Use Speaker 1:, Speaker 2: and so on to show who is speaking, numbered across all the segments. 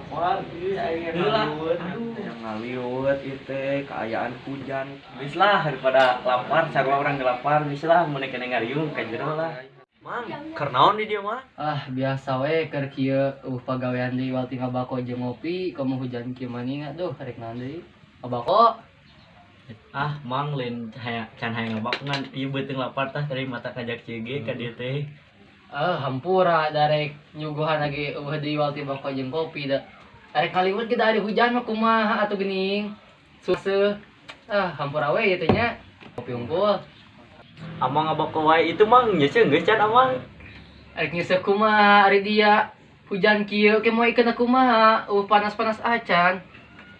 Speaker 1: Lapar ieu aing ngaliwet. Yang ngaliwet ieu teh kaayaan hujan.
Speaker 2: Geus lah daripada lapar sarua urang lapar geus lah mun kene ngariung ka jero lah.
Speaker 1: Mang, keur naon di dieu mah?
Speaker 3: Ah, biasa we keur kieu pagawean deui wal tinggal bako jeung ngopi, komo hujan kieu maning aduh rek naon deui. Ngabako.
Speaker 2: Ah, mang lain hayang can hayang ngabako ngan ieu beuteung lapar tah tadi mata kajak CG ka dieu teh.
Speaker 3: Ah, hampura darek nyuguhan lagi eueuh deui wal ti bako jeung kopi da. Arek kaliwat ge da ari hujan mah kumaha atuh geuning. Suseuh. Ah, hampura we ieu teh nya. Kopi unggul.
Speaker 2: Amang ngabako wae itu mang nyeuseuh geus can amang.
Speaker 3: Arek nyeuseuh kumaha ari dia hujan kieu ke moe ikeun kumaha panas-panas acan.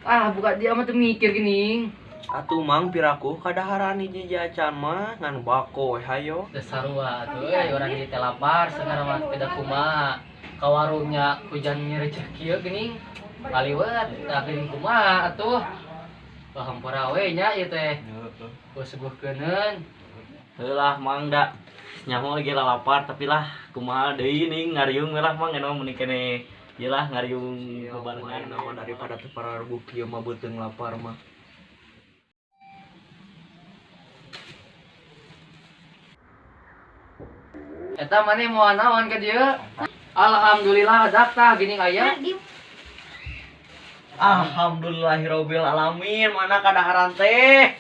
Speaker 3: Ah, buka dia mah teu mikir geuning.
Speaker 1: Atuh mang piraku kadaharan hiji acan mah ngan bako we hayo.
Speaker 3: Teu sarua atuh euy urang ieu teh lapar seuneur mah beda kumaha. Ka warungnya hujan nyereceh kieu geuning. Kaliwat tah geuning kumaha atuh. Wah hampura we nya ieu teh. Heeh. Suguhkeuneun.
Speaker 2: Heuh lah mang da nyaho lagi lapar tapi lah kumaha deui ning ngariung we lah mang eno mun kene ieu lah ngariung bebarengan
Speaker 1: nama daripada teu parargu kieu mah beuteung lapar mah.
Speaker 3: Eta maneh moal naon ka dieu? Alhamdulillah adak tah geuning aya.
Speaker 1: Alhamdulillahirabbil alamin, mana kadaharan teh?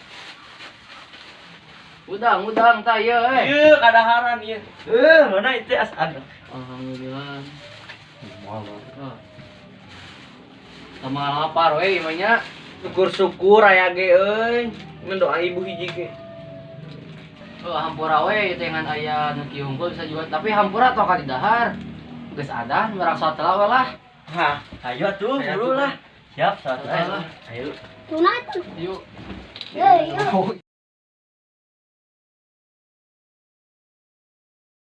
Speaker 3: Udang, udang tah ieu euy.
Speaker 1: Ieu kadaharan ieu.
Speaker 2: Mana itu as aduh.
Speaker 3: Alhamdulillah. Oh. Sama lapar we ieu nya.
Speaker 1: Syukur-syukur aya ge euy. Mun doa ibu hiji ge.
Speaker 3: Oh, hampura we teh ngan aya nu kieu unggul bisa juga, tapi hampura tong ka didahar. Geus adan urang salat we lah.
Speaker 1: Hah,
Speaker 2: ayo atuh
Speaker 1: Ayo
Speaker 2: buru
Speaker 1: atuh.
Speaker 2: lah. Siap salat
Speaker 3: Ayo.
Speaker 2: Ayo.
Speaker 4: Tuna tuh.
Speaker 3: Yuk.
Speaker 4: Yuk.